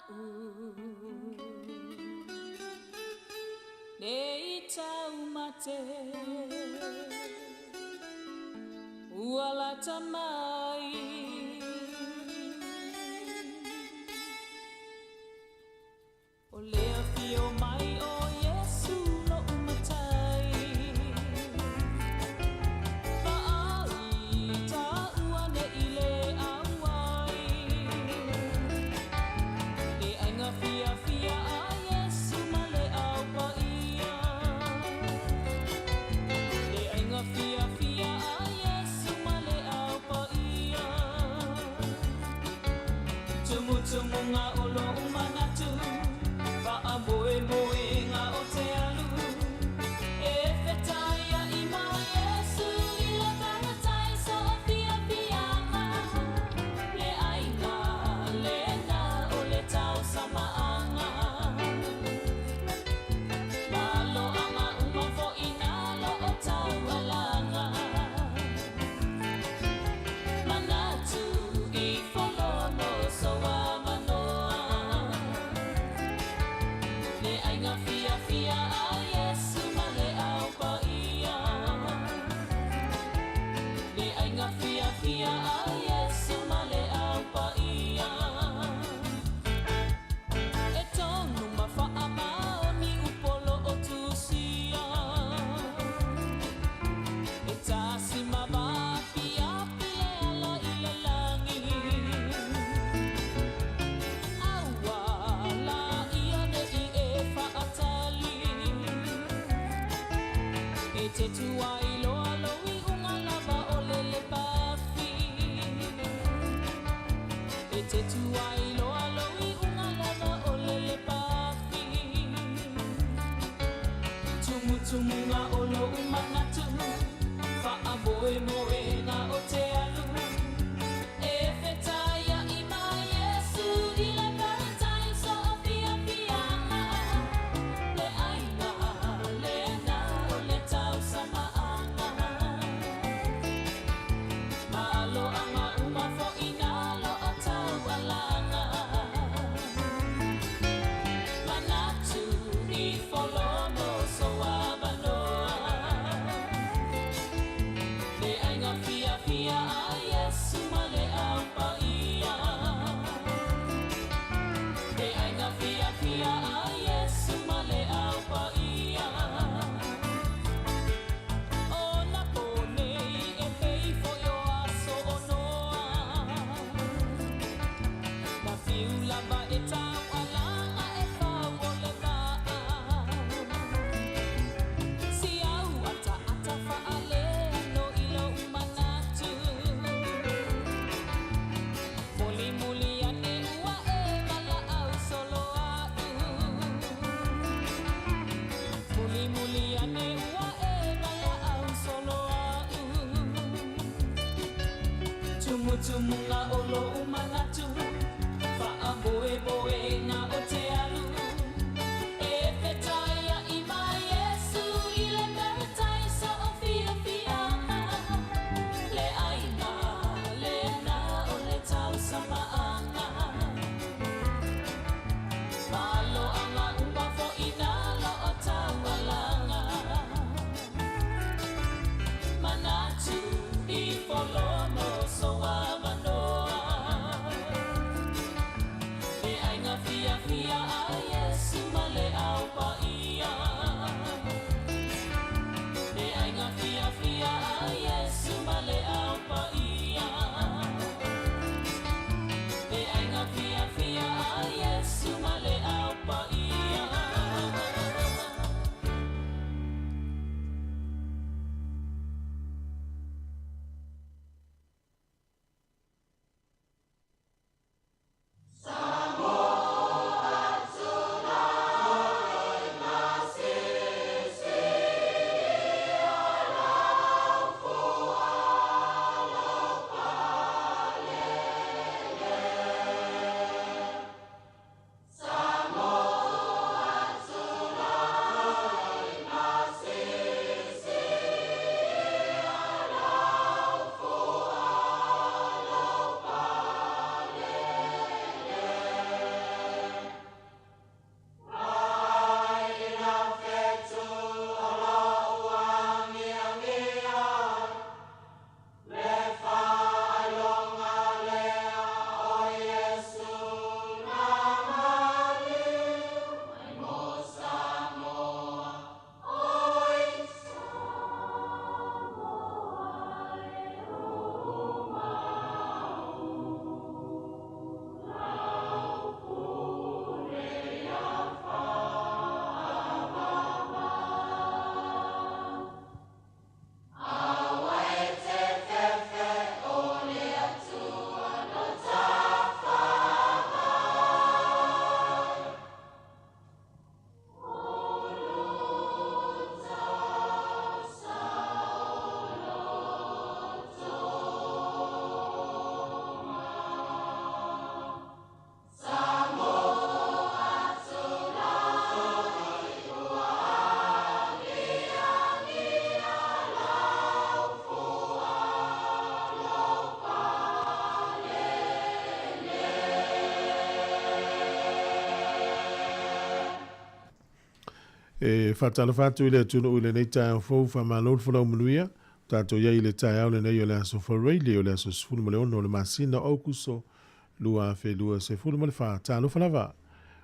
a'u Nei taumate Ua lata mai O le afio mai o Iesu lo'u Matai Vaai tāua nei le auai Le aiga fiafia a Iesu ma le Au Paia Le aiga fiafia a Iesu ma le Au Paia Tumutumuga o lo'u manatu Faamoemoega o te alu E fetaia'i ma Iesu i le Parataiso o fiafiaga Le aiga lena o le tausamaaga Maloaga uma fo'i na loo taualaga Manatu i folono sou avanoa Le aiga fiafia a Iesu ma le Au Paia Le aiga fiafia a Iesu ma le Au Paia E tonu ma faamaoni upu o loo tusia E tasi ma vaapiapi le ala i le lagi Aua laia nei e faatali E te tuai loa lou iuga lava o le lepafi E te tuai loa lou iuga lava o le lepafi Tumutumuga o lo'u manatu Faamoemoega o te alu E fetaia'i ma Iesu i le Parataiso o fiafiaga Le aiga lena o le tausamaaga Maloaga uma fo'i na loo taualaga Manatu i folono sou avanoa Le aiga fiafia a Iesu ma le Au Paia Le aiga fiafia a Iesu ma le Au Paia O na po nei e pei foi o aso o Noa Na fiu lava e taualaga e fau o le vaa Si au ataata faalea no i lou manatu Mulimuli ane ua e valaau solo a'u Mulimuli ane ua e valaau solo a'u Tumutumuga o lo'u manatu Faamoemoega o te alu E fetaia'i ma Iesu i le Parataiso o fiafiaga Le aiga lena o le tausamaaga Maloaga uma fo'i na loo taualaga Manatu i folono sou avanoa. E faatalofa atu i le atunuu i lenei taeao fou, faamalo le folau manuia. Ua tatou i ai i le taeao lenei o le aso Faraile o le aso 16 o le masina o Aukuso 2024. Talofa lava!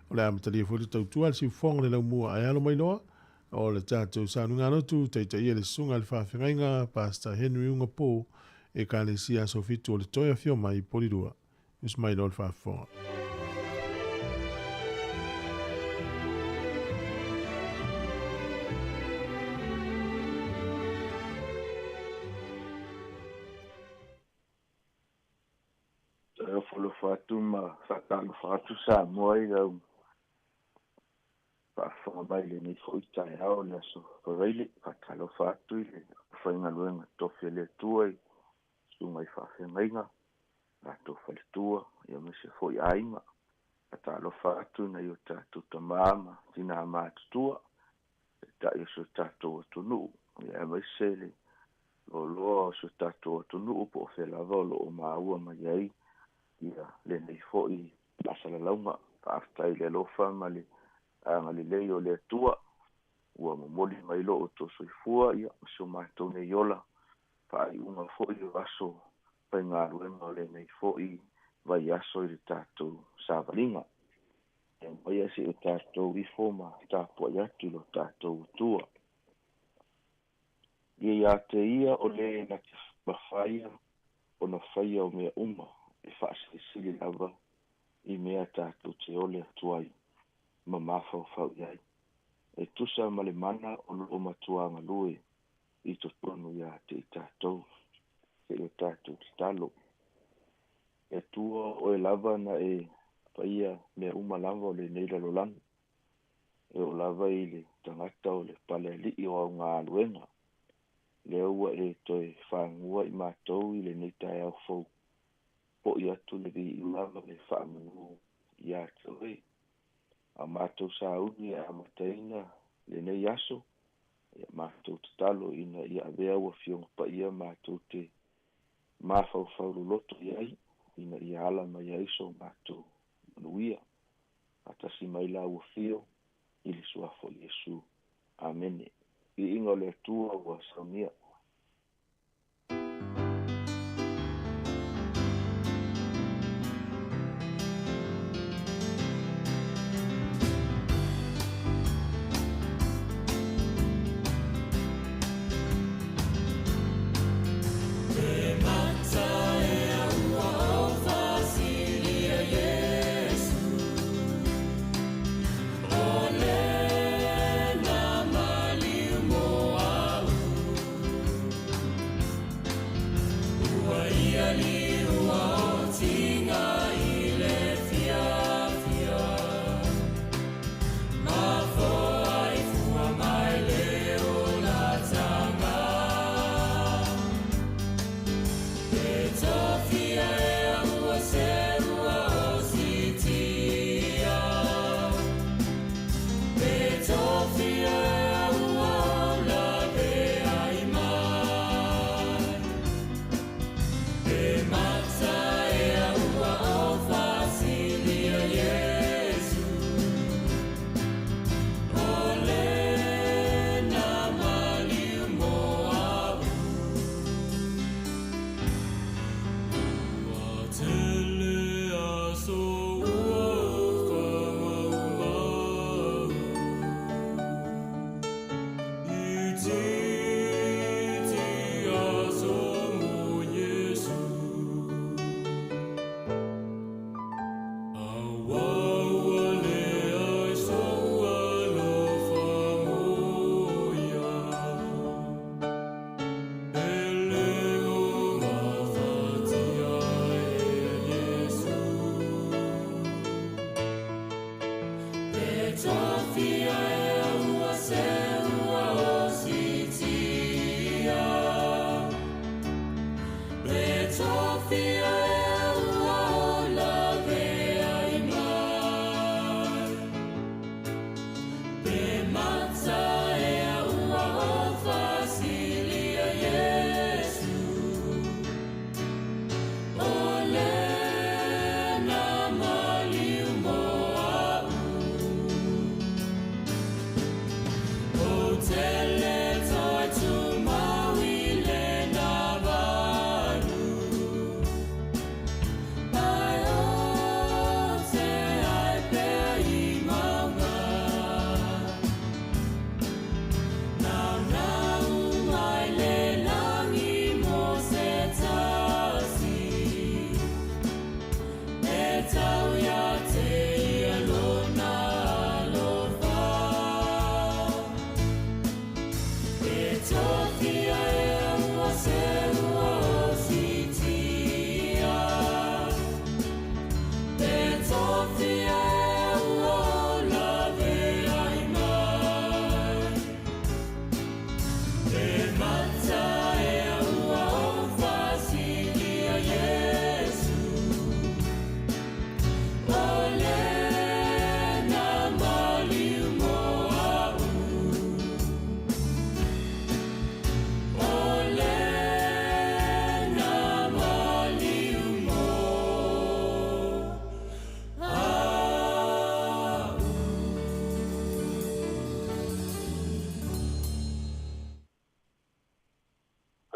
O le a amatalia foi le tautua a le siufofoga le laumua ae alo mai loa o le tatou sauniga lotu, taitaia le susuga i le faafeagaiga Pastor Henry Uga Po, Ekalesia Aso Fitu o le Toe Afio Mai, Polilua. Usi mai loa le faafofoga. Alofa atu ma faatalofa atu Samoa i lau faafofoga mai i lenei foi taeao o le aso Faraile. Faatalofa atu i le aufaigaluega tofi a le Atua i susuga i faafeagaiga, latou faletua, aemaise foi aiga. Faatalofa atu i nai o tatou tama ma tinā matutua, taitai o si o tatou atunuu, aemaise le loaloa o si o tatou atunuu po o fea lava o lo o maua mai ai ia lenei foi faasalalauga. Faafetai i le alofa ma le agalelei o le Atua ua momoli mai lo outou soifua ia ma si o matou nei ola faaiuga foi o aso faigaluega o lenei foi vaiaso i le tatou savaliga. E aumaia se i o tatou ifo ma tapuai atu i lo tatou Atua. Ia ia te ia o le na te mafaia ona faia o mea uma e faasilisili lava i mea tatou te ole atu ai ma mafaufau i ai, e tusa ma le mana o loo matua galue i totonu ia te i tatou, se i o tatou tatalo. E Atua, oe lava na e faia mea uma lava o lenei lalolagi, e oo lava i le tagata o le palealii o au galuega, lea ua e toe fagua i matou i lenei taeao fou, foi atu le viiga ma le faamanu ia te oe. A matou sauni e amataina lenei aso, ia matou tatalo ina ia avea ua Afioga Paia matou te mafaufau loloto i ai, ina ia ala mai ai so matou manuia. Faatasi mai la ua afio i le suafa o Iesu. Amene. Viiga o le Atua ua saunia.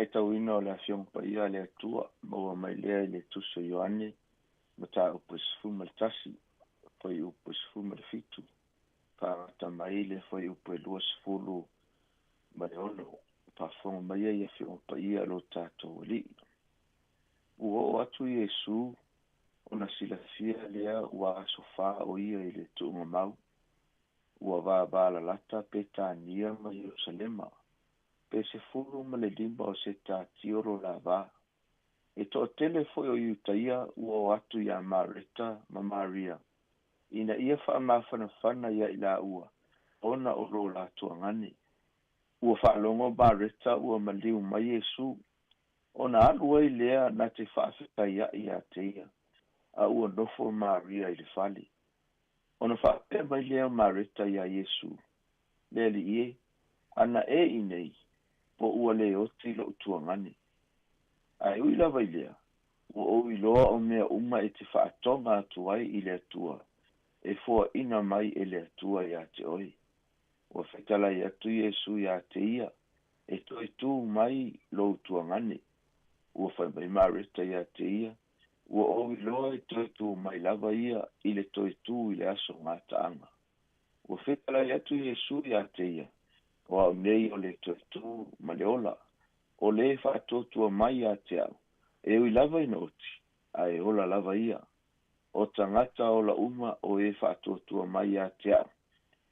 Faitauina o le Afioga Paia a le Atua, maua mai lea i le Tusi o Ioane, mataupu e 11, fuaiupu e 17, faagata mai le fuaiupu e 26. Faafofoga mai ai Afioga Paia lo tatou Alii. Ua oo atu Iesu ona silafia lea ua aso fa o ia i le tuugamau. Ua vavalalata Petania ma Ierusalema, pe 15 o se tatio lo lava. E toatele foi o Iutaia ua o atu iā Mareta ma Maria, ina ia faamafanafana ia i laua, ona o lo latou agane. Ua faalogo Mareta ua maliu mai Iesu, ona alu ai lea na te faafetaiaʻi iā te ia, a ua nofo Maria i le fale. Ona faapea mai lea o Mareta iā Iesu, le Alii e, ana e i nei, po ua le oti loʻu tuagane. Ae ui lava i lea, ua ou iloa o mea uma e te faatoga atu ai i le Atua, e foaʻina mai e le Atua iā te oe. Ua fetalai atu Iesu iā te ia, e toe tū mai lou tuagane. Ua fai mai Mareta iā te ia, ua ou iloa e toe tū mai lava ia i le toe tū i le aso gataaga. Ua fetalai atu Iesu iā te ia, o au nei o le toe tū ma le ola, o le faatuatua mai iā te au, e ui lava ina oti, ae ola lava ia. O tagata ola uma o e faatuatua mai iā te au,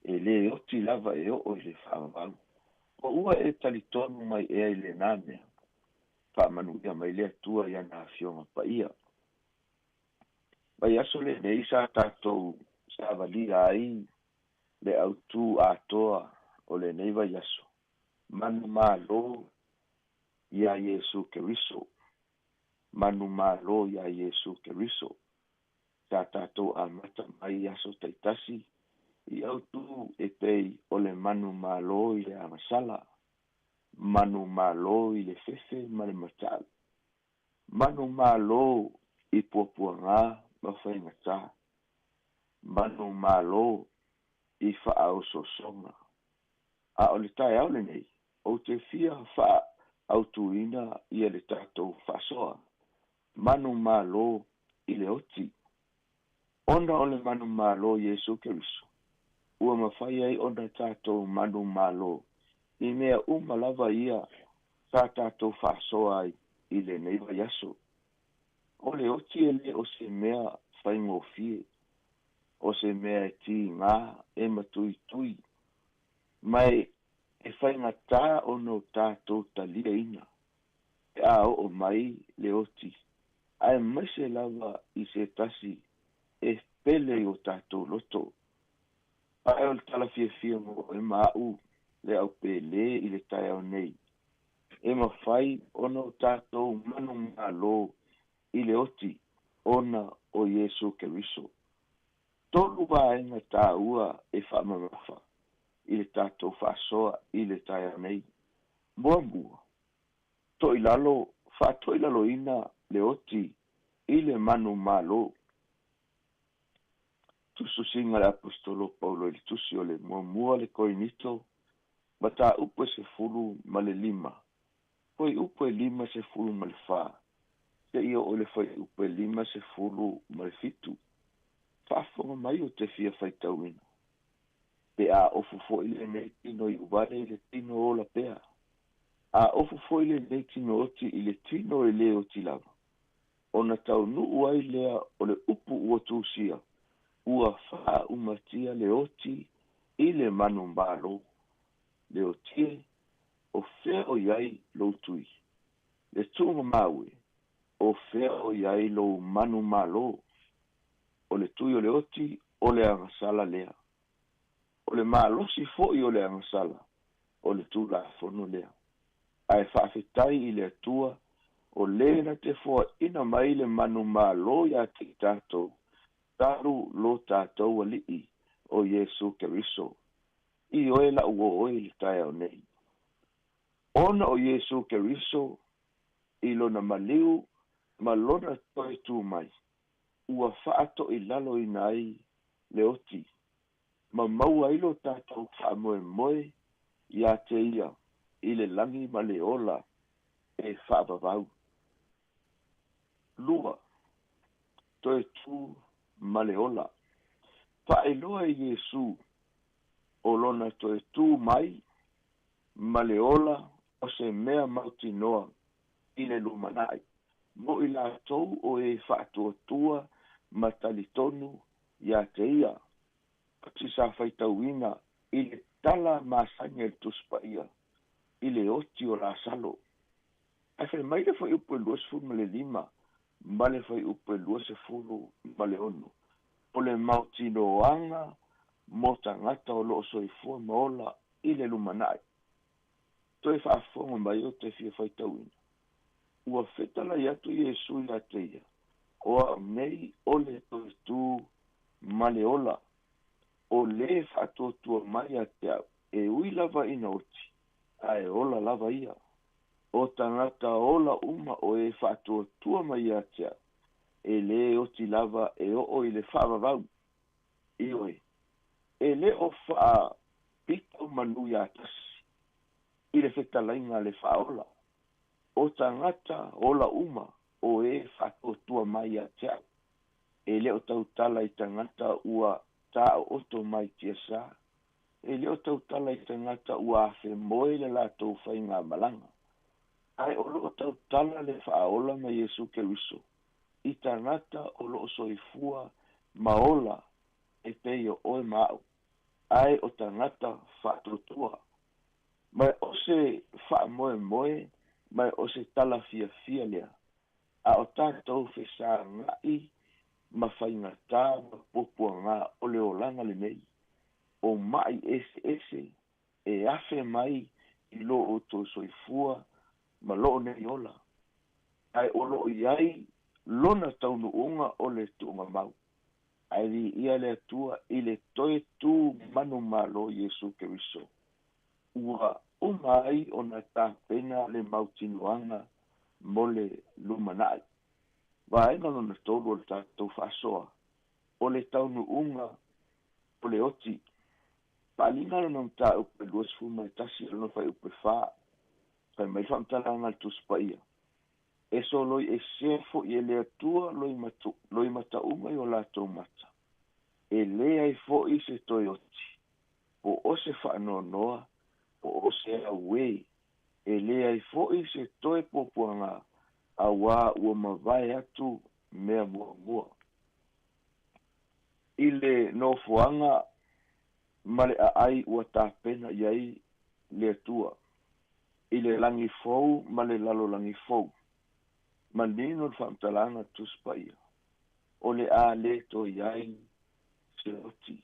e lē oti lava e oo i le faavavau. Po ua e talitonu mai ea i lenā mea? Faamanuia mai le Atua i ana Afioga Paia. Vaiaso lenei sa tatou savalia ai le autū atoa o lenei vaiaso, manumalo iā Iesu Keriso. Manumalo iā Iesu Keriso. Sa tatou amata mai aso taitasi i autū e pei o le manumalo i le agasala, manumalo i le fefe ma le matau, manumalo i puapuagā ma faigatā, manumalo i faaosoosoga. A o le taeao lenei, ou te fia faaautuina ia le tatou faasoa, manumalo i le oti. Ona o le manumalo Iesu Keriso, ua mafai ai ona tatou manumalo i mea uma lava ia sa tatou faasoa ai i lenei vaiaso. O le oti e lē o se mea faigofie, o se mea e tigā e matuitui, ma e faigatā ona o tatou taliaina pe a oo mai le oti, aemaise lava i se tasi e pele i o tatou loto. Ae o le tala fiafia mo oe ma aʻu le aupēlē i le taeao nei, e mafai ona o tatou manumalo i le oti ona o Iesu Keriso. Tolu vaega tāua e faamamafa i le tatou faasoa i le taeao nei. Muamua, toʻilalo faatoʻilaloina le oti i le manumalo. Tusitusiga a le Aposetolo Paulo i le Tusi o le Muamua le Korinito, mataupu e 15, fuaiupu e 54, seia oo i le fuaiupu e 57. Faafofoga mai ou te fia faitauina. Pe a ofu foi lenei tino iuvale i le tino ola pea, a ofu foi lenei tino oti i le tino e lē oti lava, ona taunuu ai lea o le upu ua tusia, ua faaumatia le oti i le manumalo. Le oti e, o fea o i ai lou tui? Le tuugamau e, o fea o i ai lou manumalo? O le tui o le oti o le agasala lea. O le malosi foi o le agasala, o le Tulafono lea. Ae faafetai i le Atua, o lē na te foaʻina mai le manumalo iā te i tatou, talu lo tatou Alii o Iesu Keriso. I oe laʻu uō e i le taeao nei. Ona o Iesu Keriso i lona maliu ma lona toe tū mai, ua faatoʻilaloina ai le oti, ma maua ai lo tatou faamoemoe iā te ia i le lagi ma le ola e faavavau. 2. Toe tu ma le ola. Faailoa e Iesu o lona toe tu mai ma le ola o se mea mautinoa i le lumanai mo i latou o e faatuatua ma talitonu ia te ia. Ti sa faitauina i le tala masani a le Tusi Paia i le oti o Lasalo. Ae fai mai le fuaiupu e 25 ma le fuaiupu e 26, o le mautinoaga mo tagata o loo soifua ma ola i le lumanai. Toe faafofoga mai o te fia faitauina. Ua fetalai atu Iesu ia te ia, o au nei o le toe tu ma le ola, o lē faatuatua mai ia te au, e ui lava ina oti, ae ola lava ia. O tagata ola uma o e faatuatua mai ia te au, e lē oti lava e oo i le faavavau. Ioe, e lē o faapito manu ia tasi i le fetalaiga a le faaola. O tagata ola uma o e faatuatua mai ia te au, e lē o tautala i tagata ua taooto mai tiasā, e lē o tautala i tagata ua afemoe le latou faigamalaga, ae o loo tautala le faaola ma Iesu Keriso i tagata o loo soifua ma ola e pei o oe ma au, ae o tagata faatuatua. Ma o se faamoemoe ma o se tala fiafia lea, a o tatou fesaga'i ma faigatā ma puapuagā o le olaga lenei, o mai eseese e afe mai i lo outou soifua ma loo nei ola, ae o loo iai lona taunuuga o le tuugamau. Ae viia le Atua i le toe tu manumalo Iesu Keriso, ua uma ai ona tapena le mautinoaga mo le lumanai. Vaega lona tolu o le tatou faasoa, o le taunuuga o le oti. Paaliga lona mataupu e 21 lona fuaiupu e 4, fai mai le faamatalaga a le Tusi Paia, e soloi esea fo'i e le Atua loimataʻuga i o latou mata, e lē ai fo'i se toe oti, po o se faanoanoa, po o se auē, e lē ai fo'i se toe puapuagā, auā ua mavae atu mea muamua. I le nofoaga ma le aai ua tapena i ai le Atua, i le lagi fou ma le lalolagi fou, manino le faamatalaga Tusi Paia, o le a lē toe ai se oti,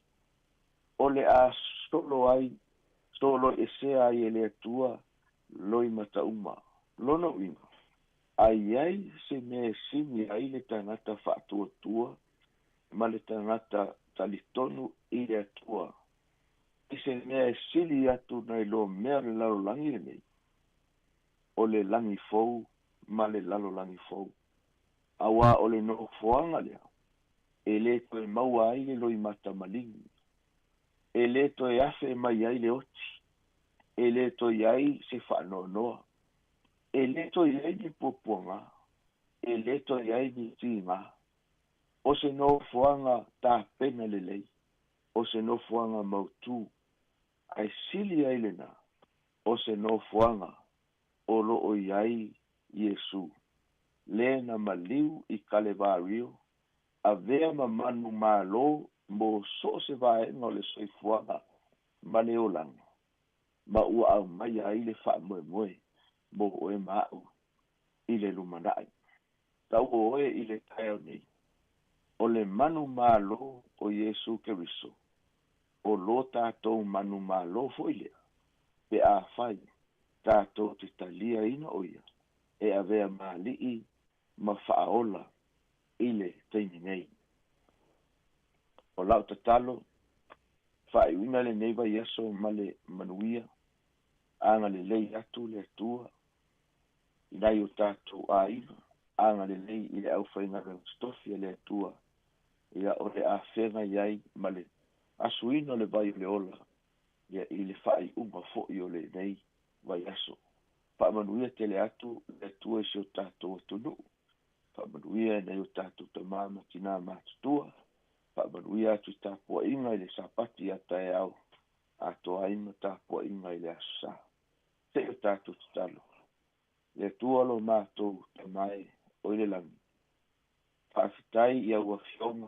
o le a solo ai soloi esea ai e le Atua loimatauma. Lona uiga, ai ai se mea e sini ai le tagata faatuatua ma le tagata talitonu i le Atua, i se mea e sili atu nai lo mea o le lalolagi lenei, o le lagi fou ma le lalolagi fou. Auā o le nofoaga lea, e lē toe maua ai le loimata maligi, e lē toe afe mai ai le oti, e lē toe ai se faanoanoa, e lē toe ai ni puapuagā, e lē toe ai ni tigā. O se nofoaga tapena lelei, o se nofoaga mautū, ae sili ai lenā, o se nofoaga o loo i ai Iesu, lē na maliu i Kalevario, avea ma manu mālō mo so o se vaega o le soifuaga ma le olaga, ma ua aumaia ai le faamoemoe mo oe ma aʻu i le lumanai. Tau oe i le taeao nei, o le manu mālō o Iesu Keriso, o lo tatou manu mālō foʻi lea, pe afai tatou te taliaina o ia, e avea malii ma faaola i le taimi nei. O lau tatalo, faaiuina lenei vaiaso ma le manuia, agalelei atu le Atua i nai o tatou aiga, agalelei i le aufaigaluega totofi a le Atua, ia o le afega iai ma le asuina o le vai o le ola, ia i le faaiuga foʻi o lenei vaiaso. Faamanuia tele atu le Atua i si o tatou atunuu. Faamanuia i nai o tatou tamā ma tinā matutua. Faamanuia atu i tapuaiga i le Sapati ia taeao, atoa ai ma tapuaiga i le Aso Sa. Se'i o tatou tatalo. Le Atua lo matou Tama e o i le lagi, faafetai i au afioga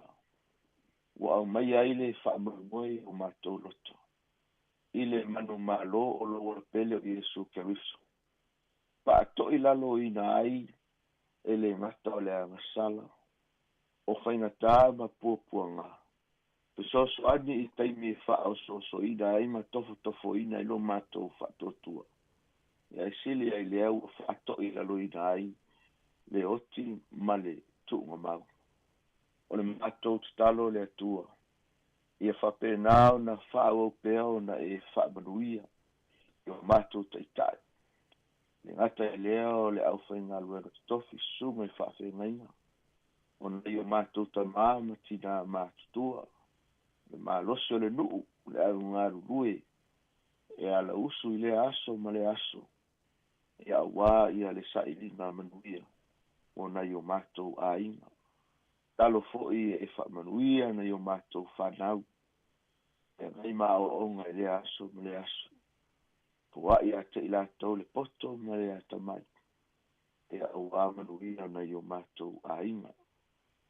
ua aumaia ai le faamoemoe o matou loto i le manumalo o lou ola pele o Iesu Keriso. Faato'i laloina ai e le gata o le agasala, o faigatā ma puapuagā. Fesoasoani i taimi e faaosoosoina ai ma tofotofoina ai lo matou faatuatua. Ae sili ai lea ua faato'i laloina ai le oti ma le tuugamau. O le matou tatalo le Atua, ia faapena ona faaauau pea ona e faamanuia i o matou taitai. Le gata i lea o le aufaigaluega totofi susuga i faafeagaiga, ona i o matou tamā ma tinā matutua, le malosi o le nuu, le au galulue e alausu i lea aso ma le aso, ia auā ia le sailiga manuia mo nai o matou aiga. Talo foi e faamanuia nai o matou fanau, e agai ma aoaoga i lea aso ma le aso. Foai ia te i latou le poto ma le atamai, e auā manuia nai o matou aiga.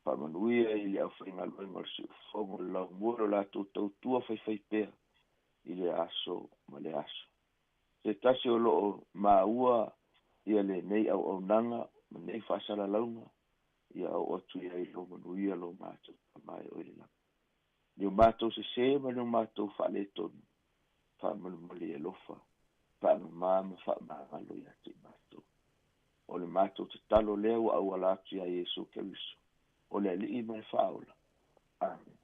Faamanuia i le aufaigaluega o le siufofoga o le laumua lo latou tautua faifaipea i le aso ma le aso. Se tasi o loo maua ia lenei auaunaga ma nei faasalalauga, ia oo atu i ai lo manuia lo matou Tama e o i le lagi. Ni o matou sesē ma ni o matou faaletonu, faamalemale i alofa, faamamā ma faamagalo ia te i matou. O le matou tatalo lea ua auala atu ia Iesu Keriso, o le Alii ma le Faaola. Amen.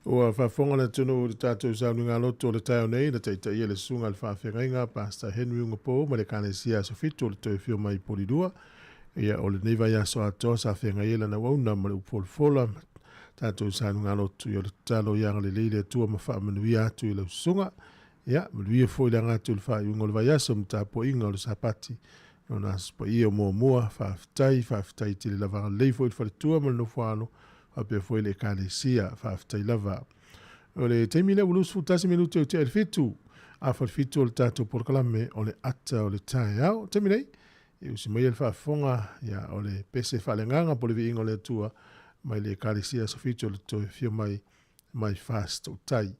Ua faafofoga le atunuu i le tatou saunoaga loto o le taeao nei na taitaia le susuga i le faafeagaiga Pastor Henry Ugapo ma le Ekalesia Aso Fitu o le toe afio mai i Polilua. Ia o lenei vaiaso atoa sa feagai ai lana auauna ma le upu folafola ma tatou saunoaga loto. Ia o le tatalo ia agalelei le Atua ma faamanuia atu i lau susuga. Ia manuia foi le aga atu i le faaiuga o le vaiaso ma tapuaiga o le Sapati. Lona Aso Paia o muamua, faafetai, faafetai tele lava agalelei foi i le faletua ma le nofoaalo, faapea foi le Ekalesia, faafetai lava. O le taimi lea ua 21 minute o tea i le 7, afa le 7 o le tatou polokalame o le ata o le taeao. Taimi nei, e usi mai le faafofoga, ia, o le pese faaleagaga po o le viiga o le Atua mai le Ekalesia Aso Fitu o le toe afio mai mai Fast o Tai.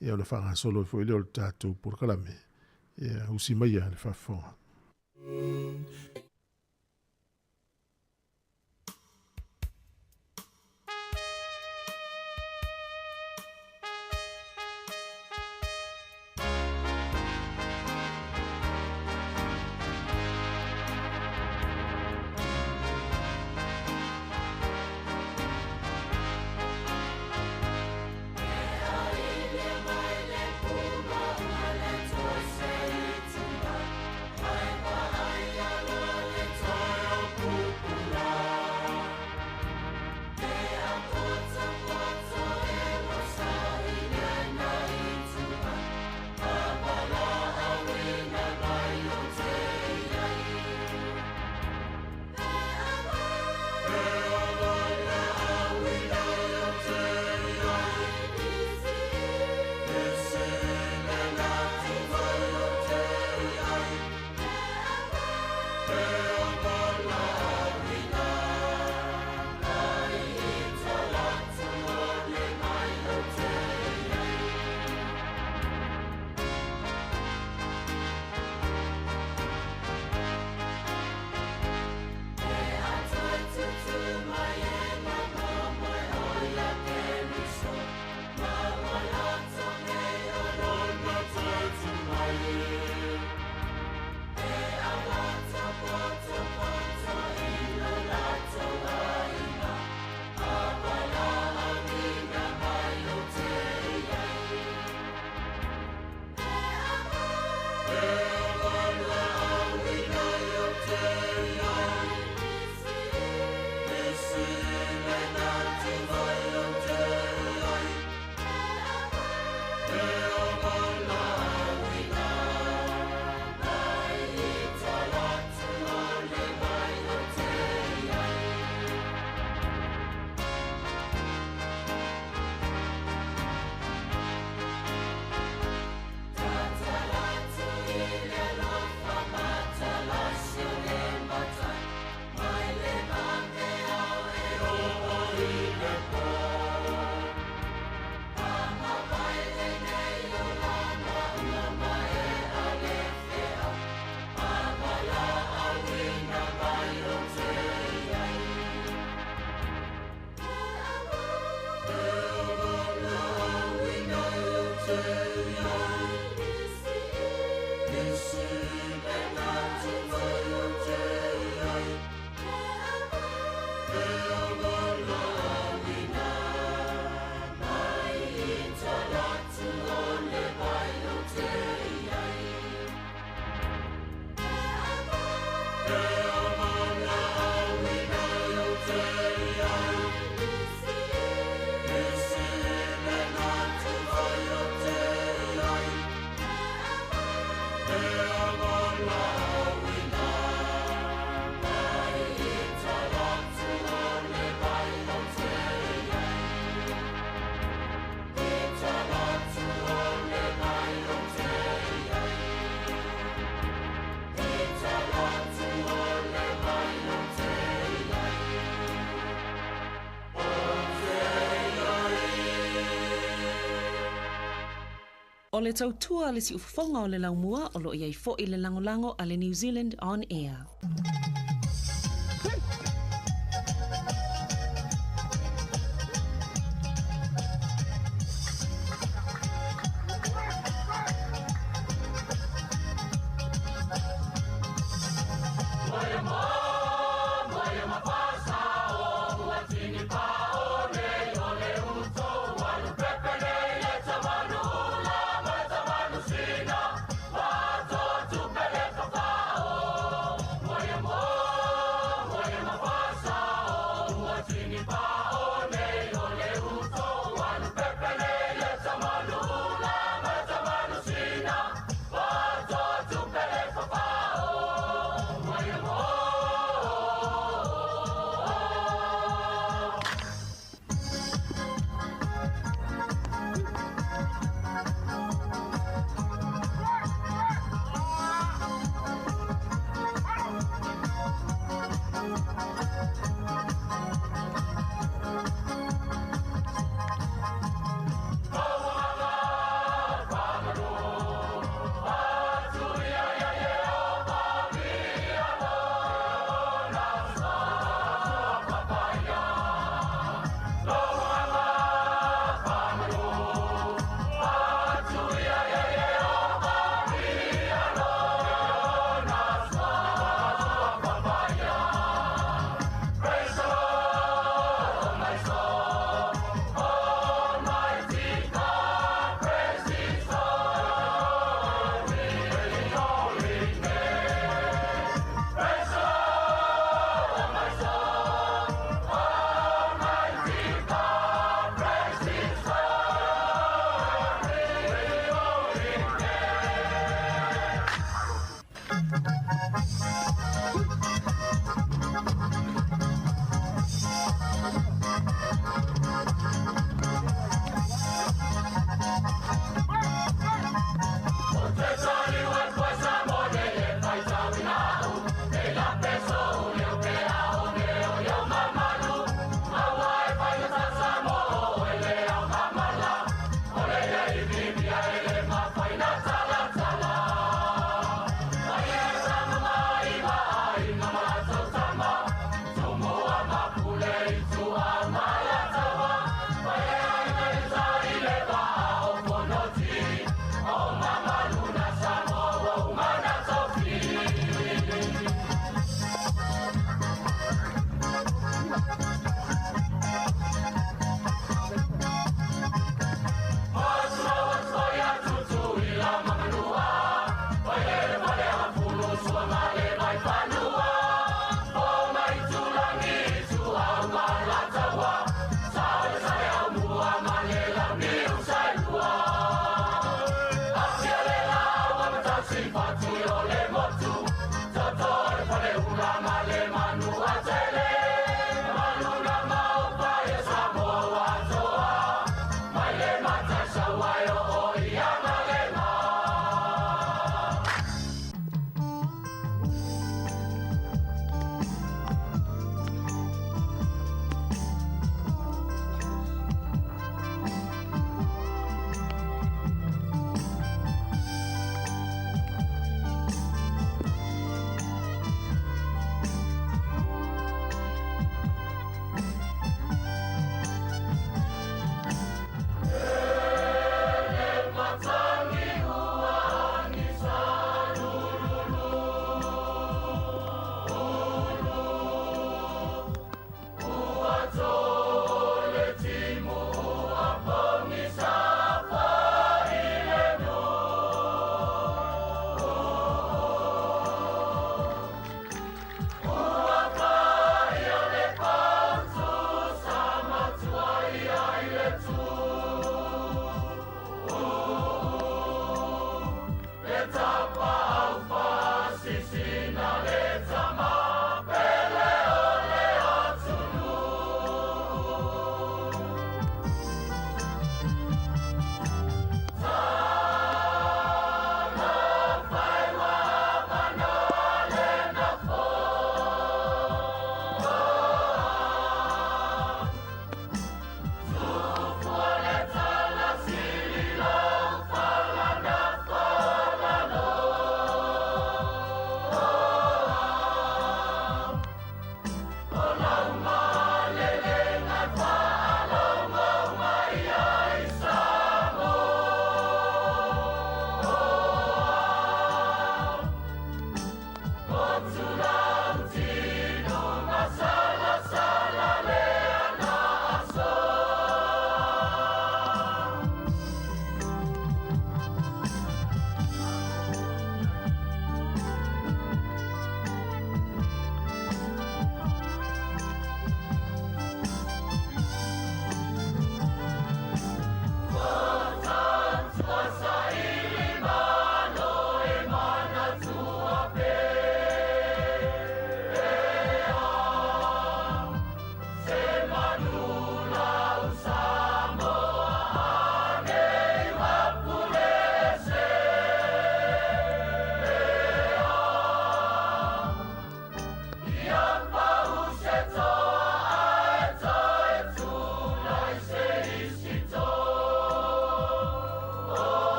Ia ona faagasolo ai foi lea o le tatou polokalame. Ia usi maia le faafofoga. O le tautua a le siufofoga o le laumua o lo o i ai foi le lagolago a le New Zealand On Air.